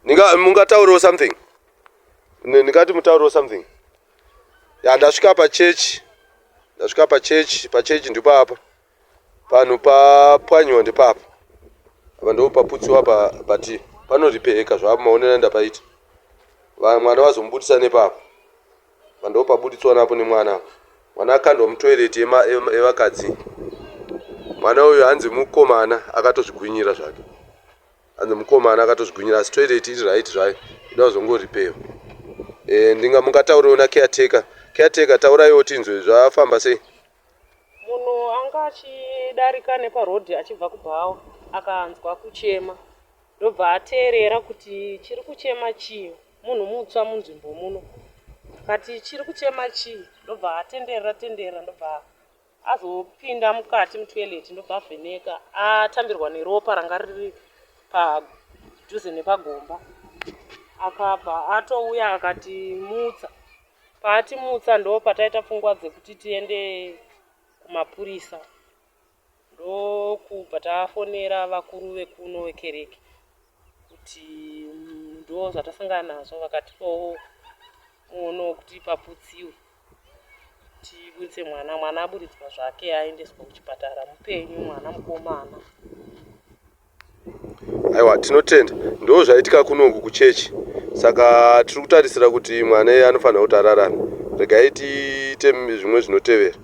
Ninga mungataurewo something. Ndingati mutaurewo something. Ya ndasvika pa church. Ndasvika pa church, pa church ndipo apa. Panhu papwanyiwa ndipapa. Apa ndipo paputsiwa pa but panoripeyeka zvapo maonero andapaita. Mwana vazomubudisa nepapa. Apa ndipo pabuditswa napo nemwana apa. Mwana akandwa mutoilet yevakadzi. Mwana uyu hanzi mukomana akatozvigwinyira zvake. Hanzi mukomana akatozvigwinyira asi toilet iri right zvayo ida kuzongoripewa. Eh, ndinga mungataurewo na caretaker. Caretaker tauraiwo tinzwe zvafamba sei. Munhu anga achidarika neparoad achibva kubhawa akanzwa kuchema ndobva ateerera kuti chiri kuchema chii munhu mutsva munzvimbo muno akati chiri kuchema chii ndobva atenderera tenderera ndobva Azopinda mukati mutoilet ndobva avheneka atambirwa neropa ranga riri padhuze nepagomba. Akabva atouya akatimutsa. Paatimutsa ndopataita pfungwa dzekuti tiende kumapurisa. Ndokubva tafonera vakuru vekuno vekereke kuti ndo zvatasangana nazvo vakatipawo muono wekuti paputsiwe. Tiburitse mwana, mwana aburitswa zvake aendeswa kuchipatara mupenyu mwana mukomana. Aiwa tinotenda ndo zvaitika kunoku kuchechi saka tiri kutarisira kuti mwana iye anofanira kuti ararame regai tiite zvimwe zvinotevera.